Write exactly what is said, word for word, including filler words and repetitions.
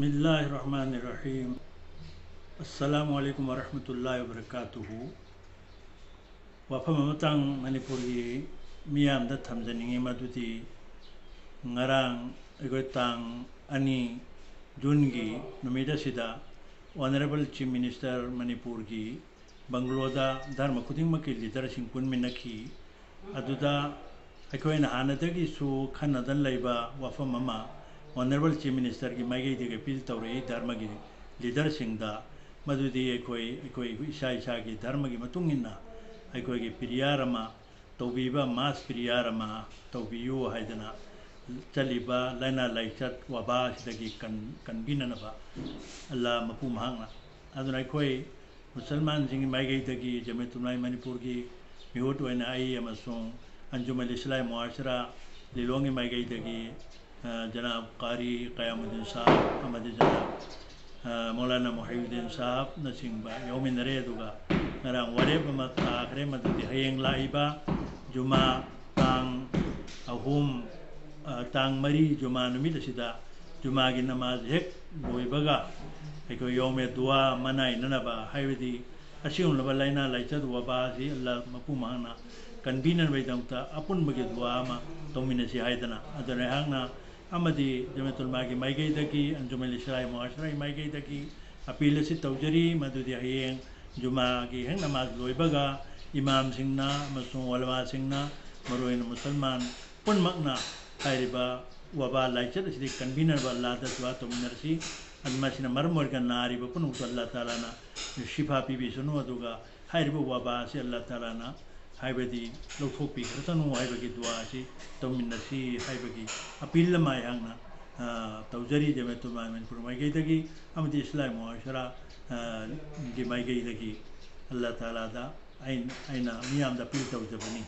ꯕꯤꯁꯃꯤꯜꯂꯥꯍꯤꯔ ꯔꯍꯃꯥꯅꯤꯔ ꯔꯍꯤꯝ꯫ ꯑꯁꯁꯂꯥꯃꯨ ꯑꯂꯩꯀꯨꯝ ꯋꯥꯔꯍꯃꯇꯨꯜꯂꯥꯍꯤ ꯋꯥꯕꯔꯀꯥꯇꯨꯍꯨ꯫ ꯋꯥꯐꯝ ꯑꯃꯇꯪ ꯃꯅꯤꯄꯨꯔꯒꯤ ꯃꯤꯌꯥꯝꯗ ꯊꯝꯖꯅꯤꯡꯉꯤ, ꯃꯗꯨꯗꯤ ꯉꯔꯥꯡ ꯑꯩꯈꯣꯏ ꯇꯥꯡ ꯑꯅꯤ ꯖꯨꯟꯒꯤ ꯅꯨꯃꯤꯠ ꯑꯁꯤꯗ Honourable Chief Minister ꯃꯅꯤꯄꯨꯔꯒꯤ ꯕꯪꯒ꯭ꯂꯣꯗ ꯙꯔꯃ ꯈꯨꯗꯤꯡꯃꯛꯀꯤ ꯂꯤꯗꯔꯁꯤꯡ ꯄꯨꯟꯃꯤꯟꯅꯈꯤ꯫ ꯑꯗꯨꯗ ꯑꯩꯈꯣꯏꯅ ꯍꯥꯟꯅꯗꯒꯤꯁꯨ ꯈꯟꯅꯗꯅ ꯂꯩꯕ ꯋꯥꯐꯝ ꯑꯃ Honourable Chief Ministerꯒꯤ ꯃꯥꯏꯀꯩꯗꯒꯤ ꯑꯄꯤꯜ ꯇꯧꯔꯛꯏ ꯙꯔꯃꯒꯤ ꯂꯤꯗꯔꯁꯤꯡꯗ, ꯃꯗꯨꯗꯤ ꯑꯩꯈꯣꯏ, ꯑꯩꯈꯣꯏ ꯏꯁꯥ ꯏꯁꯥꯒꯤ ꯙꯔꯃꯒꯤ ꯃꯇꯨꯡ ꯏꯟꯅ ꯑꯩꯈꯣꯏꯒꯤ ꯄꯤꯔꯤꯌꯥꯔ ꯑꯃ ꯇꯧꯕꯤꯕ, ꯃꯥꯁ ꯄꯤꯔꯤꯌꯥꯔ ꯑꯃ ꯇꯧꯕꯤꯌꯨ ꯍꯥꯏꯗꯅ ꯆꯠꯂꯤꯕ ꯂꯥꯏꯅꯥ ꯂꯥꯏꯆꯠ ꯋꯥꯕꯥ ꯑꯁꯤꯗꯒꯤ ꯀꯟ-, ꯀꯟꯕꯤꯅꯅꯕ ꯑꯜꯂꯥ ꯃꯄꯨ ꯃꯍꯥꯛꯅ꯫ ꯑꯗꯨꯅ ꯑꯩꯈꯣꯏ ꯃꯨꯁꯜꯃꯥꯟꯁꯤꯡꯒꯤ ꯃꯥꯏꯀꯩꯗꯒꯤ ꯖꯃꯤꯌꯠ ꯎꯂꯃꯥꯏ ꯃꯅꯤꯄꯨꯔꯒꯤ ꯃꯤꯍꯨꯠ ꯑꯣꯏꯅ ꯑꯩ ꯑꯃꯁꯨꯡ ꯑꯟꯖꯨꯃꯟ ꯏꯁꯂꯥꯍꯤ ꯃꯨꯍꯥꯁꯤꯔꯥ ꯂꯤꯂꯣꯡꯒꯤ ꯃꯥꯏꯀꯩꯗꯒꯤ, ꯑ, ꯖꯅꯥꯕ ꯀꯥꯔꯤ ꯀꯌꯥꯃꯨꯗꯤꯟ ꯁꯥꯍꯕ ꯑꯃꯗꯤ ꯖꯅꯥꯕ, ꯑ, ꯃꯧꯂꯥꯅꯥ ꯃꯨꯍꯤꯌꯨꯗꯤꯟ ꯁꯥꯍꯕꯅꯆꯤꯡꯕ ꯌꯥꯎꯃꯤꯟꯅꯔꯦ꯫ ꯑꯗꯨꯒ ꯉꯔꯥꯡ ꯋꯥꯔꯦꯞ ꯑꯃ ꯇꯥꯈ꯭ꯔꯦ, ꯃꯗꯨꯗꯤ ꯍꯌꯦꯡ ꯂꯥꯛꯏꯕ ꯖꯨꯃꯥ ꯇꯥꯡ ꯑꯍꯨꯝ, ꯑ, ꯇꯥꯡ ꯃꯔꯤ ꯖꯨꯃꯥ ꯅꯨꯃꯤꯠ ꯑꯁꯤꯗ ꯖꯨꯃꯥꯒꯤ ꯅꯃꯥꯖ ꯍꯦꯛ ꯂꯣꯏꯕꯒ ꯑꯩꯈꯣꯏ ꯌꯧꯃꯦ ꯗꯨꯋꯥ ꯃꯅꯥꯏꯅꯅꯕ, ꯍꯥꯏꯕꯗꯤ ꯑꯁꯤꯒꯨꯝꯂꯕ ꯂꯥꯏꯅꯥ ꯂꯥꯏꯆꯠ ꯋꯥꯕꯥ ꯑꯁꯤ ꯑꯜꯂꯥ ꯃꯄꯨ ꯃꯍꯥꯛꯅ ꯀꯟꯕꯤꯅꯕꯒꯤꯗꯃꯛꯇ ꯑꯄꯨꯟꯕꯒꯤ ꯗꯨꯋꯥ ꯑꯃ ꯇꯧꯃꯤꯟꯅꯁꯤ ꯍꯥꯏꯗꯅ꯫ ꯑꯗꯨꯅ ꯑꯩꯍꯥꯛꯅ ꯑꯃꯗꯤ ꯖꯃꯤꯌꯠ ꯎꯂꯃꯥꯒꯤ ꯃꯥꯏꯀꯩꯗꯒꯤ, ꯑꯟꯖꯨꯃꯟ ꯏꯁꯂꯥꯍꯤ ꯃꯨꯍꯥꯁꯤꯔꯥꯒꯤ ꯃꯥꯏꯀꯩꯗꯒꯤ ꯑꯄꯤꯜ ꯑꯁꯤ ꯇꯧꯖꯔꯤ, ꯃꯗꯨꯗꯤ ꯍꯌꯦꯡ ꯖꯨꯃꯥꯒꯤ ꯍꯦꯛ ꯅꯃꯥꯖ ꯂꯣꯏꯕꯒ ꯏꯃꯥꯝꯁꯤꯡꯅ ꯑꯃꯁꯨꯡ ꯎꯂꯃꯥꯁꯤꯡꯅ, ꯃꯔꯨꯑꯣꯏꯅ ꯃꯨꯁꯜꯃꯥꯟ ꯄꯨꯝꯅꯃꯛꯅ ꯍꯥꯏꯔꯤꯕ ꯋꯥꯕꯥ ꯂꯥꯏꯆꯠ ꯑꯁꯤꯗꯒꯤ ꯀꯟꯕꯤꯅꯕ ꯑꯜꯂꯥꯗ ꯗꯨꯋꯥ ꯇꯧꯃꯤꯟꯅꯔꯁꯤ꯫ ꯑꯗꯨ ꯃꯁꯤꯅ ꯃꯔꯝ ꯑꯣꯏꯔꯒ ꯅꯥꯔꯤꯕ ꯄꯨꯝꯅꯃꯛꯇ ꯑꯜꯂꯥ ꯇꯥꯂꯥꯅ ꯁꯤꯐꯥ ꯄꯤꯕꯤꯁꯅꯨ, ꯑꯗꯨꯒ ꯍꯥꯏꯔꯤꯕ ꯋꯥꯕꯥ ꯑꯁꯤ ꯑꯜꯂꯥ ꯇꯥꯂꯥꯅ, ꯍꯥꯏꯕꯗꯤ, ꯂꯧꯊꯣꯛꯄꯤꯈ꯭ꯔꯁꯅꯨ ꯍꯥꯏꯕꯒꯤ ꯗꯨꯋꯥ ꯑꯁꯤ ꯇꯧꯃꯤꯟꯅꯁꯤ ꯍꯥꯏꯕꯒꯤ ꯑꯄꯤꯜ ꯑꯃ ꯑꯩꯍꯥꯛꯅ, ꯑ, ꯇꯧꯖꯔꯤ ꯖꯃꯤꯌꯠ ꯎꯂꯃꯥ ꯃꯅꯤꯄꯨꯔ ꯃꯥꯏꯀꯩꯗꯒꯤ ꯑꯃꯗꯤ ꯏꯁꯂꯥꯍꯤ ꯃꯨꯍꯥꯁꯤꯔꯥ, ꯑ, ꯒꯤ ꯃꯥꯏꯀꯩꯗꯒꯤ ꯑꯜꯂꯥ ꯇꯥꯂꯥꯗ ꯑꯩꯅ, ꯑꯩꯅ ꯃꯤꯌꯥꯝꯗ ꯑꯄꯤꯜ ꯇꯧꯖꯕꯅꯤ꯫